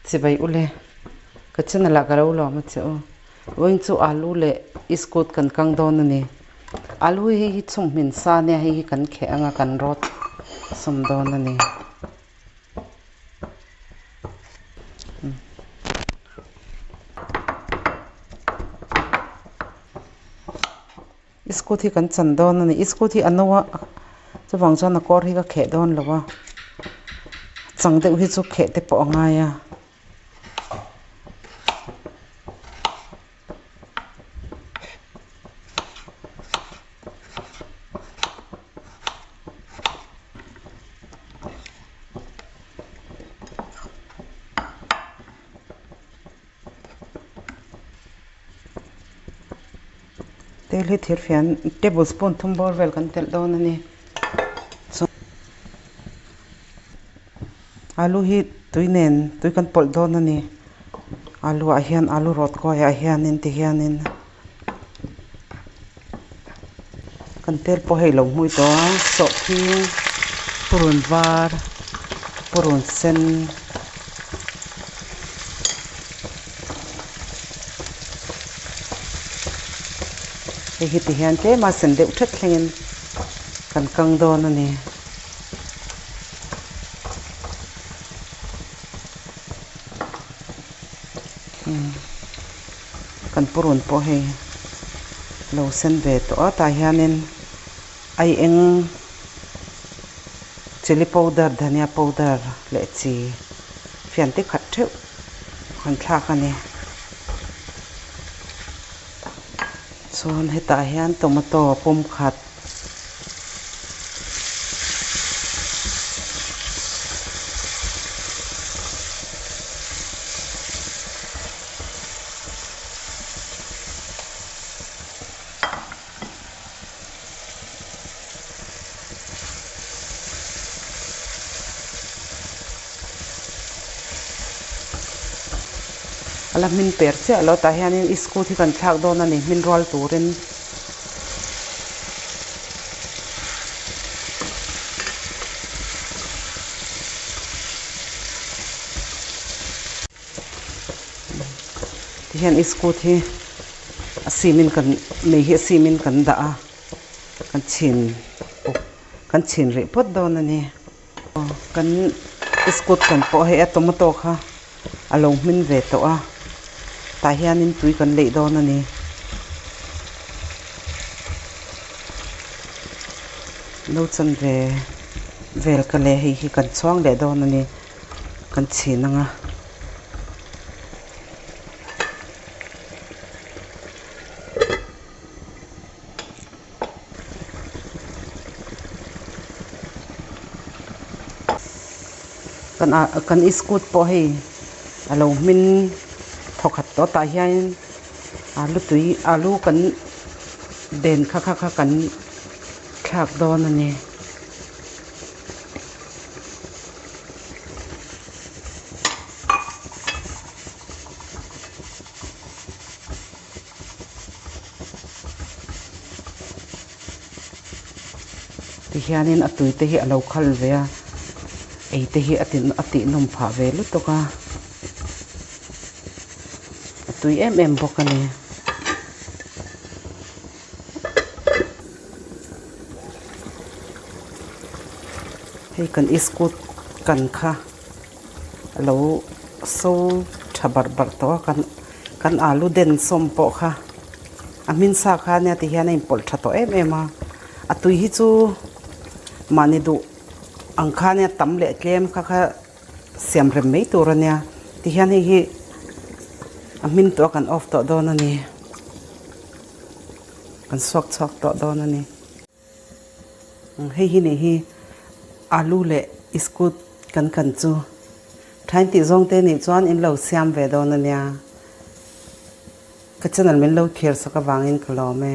Chibai ule, ka channel ah ka lo lawm a che u. Vawiin chu alu leh iskut kan kang dawn a ni. Alu hi hei hi chhung hmin sa nia hei hi kan kheh anga kan rawt sawm dawn a ni. Iskut hi kan chan dawn a ni. Iskut hi a no a, chuvang chuan a kawr hi ka kheh dawn lo a, chang deuh hi chu kheh te pawh a ngai a. Tel hi thir fian table spoon thum bawr vel kan telh dawn a ni. Alu hi tui nen tui kan pawlh dawn a ni. Alu ah hian alu rawt kawi ah hianin ti hianin kan tel pawh hei lo hmui tawh a sawhthing purun var purun sen. Hei hi ti hian tlem a sen deuh that thlengin kan kang dawn a ni. Kan purun pawh hei lo sen ve tawh a tah hianin ai eng chilli powder dhania powder leh chi fian te khat theuh kan thlak a ni. Chuan hetah hian tomato pum khat. A la hmin per chiah lo tah hianin iskut hi kan thlak dawn a ni hmin rual turin. Tihian iskut hi a simin kan mei hi a simin kan dah a kan chhin kan chhin rih phawt dawn a ni. Kan iskut kan pawh hei a tomato kha a lo hmin ve tawh a tah hianin tui kan leih dawn a ni. No chan ve vel ka leh hei hi kan chhuang leh dawn a ni kan chhin ang a. Kan ah kan iskut pawh hei a lo hmin thawkhat tawh tah hian alu tui alu kan den kha kha kha kan thlak dawn a ni. Tihianin a tui te hi a lo khal ve a, ei te hi a ti a tih nawm phah ve lutuk a, a tui em em bawk a ni. Hei kan iskut kan kha a lo so tha barh barh tawh a kan kan alu den sawm pawh kha a hmin sa kha ania ti hian a inpawlh tha tawh em em a a tui hi chu mahni duh ang kha ania tam leh tlem kha kha siam rem mai tur ania ti hian hei hi a hmin tawh a kan off tawh dawn a ni kan suak chhuak tawh dawn a ni. Hei hi nih hi alu leh iskut kan kan chu thain tih zawng te nih chuan in lo siam ve dawn a nia. Ka channel min lo thlir sak avangin ka lawm e.